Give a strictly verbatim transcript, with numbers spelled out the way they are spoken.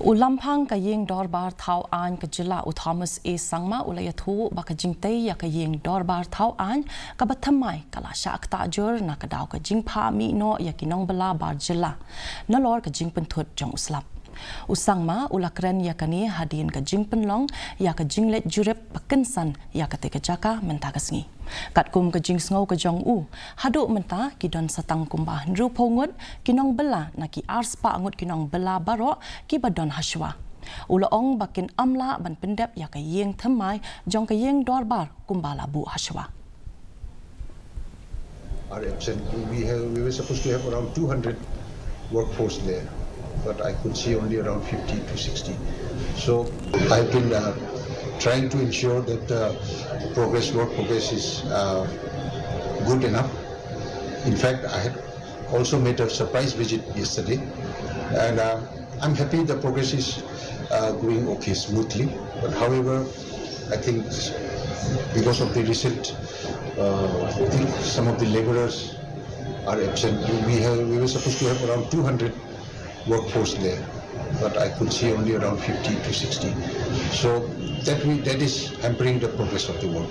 U Lamphang ka Ïing Dorbar Thaw Aiñ ka Jylla, u Thomas A Sangma, u la ïathuh ba ka jingtei ïa ka Ïing Dorbar Thaw Aiñ kaba thymmai ka la shah ktah jur na ka daw ka jingphah mih noh ïa ki nongbylla bar jylla nalor ka jingpynthut jong u slap. U Sangma u la kren ïa kane hadien ka jingpynlong ïa ka jingleit jurip ba kynsan ïa katei ka jaka mynta ka sngi. Katkum ka jingsngew ka jong u, haduh mynta ki don sa tang kumba hynriewphew ngut ki nongbylla na ki arspah ngut ki nongbylla baroh kiba don hashwa. U la ong ba kin ym lah ban pyndep ïa ka ïing thymmai jong ka Ïing Dorbar kumba la buh hashwa. Are absent. We have, we were supposed to have around two hundred workforce there, but I could see only around fifty to sixty. So I've been uh, trying to ensure that uh, progress, work progress is uh, good enough. In fact, I had also made a surprise visit yesterday, and uh, I'm happy the progress is uh, going okay, smoothly. But however, I think because of the recent, uh, I think some of the laborers are absent. We have, we were supposed to have around two hundred workforce there, but I could see only around fifty to sixty. So that we, that is hampering the progress of the work.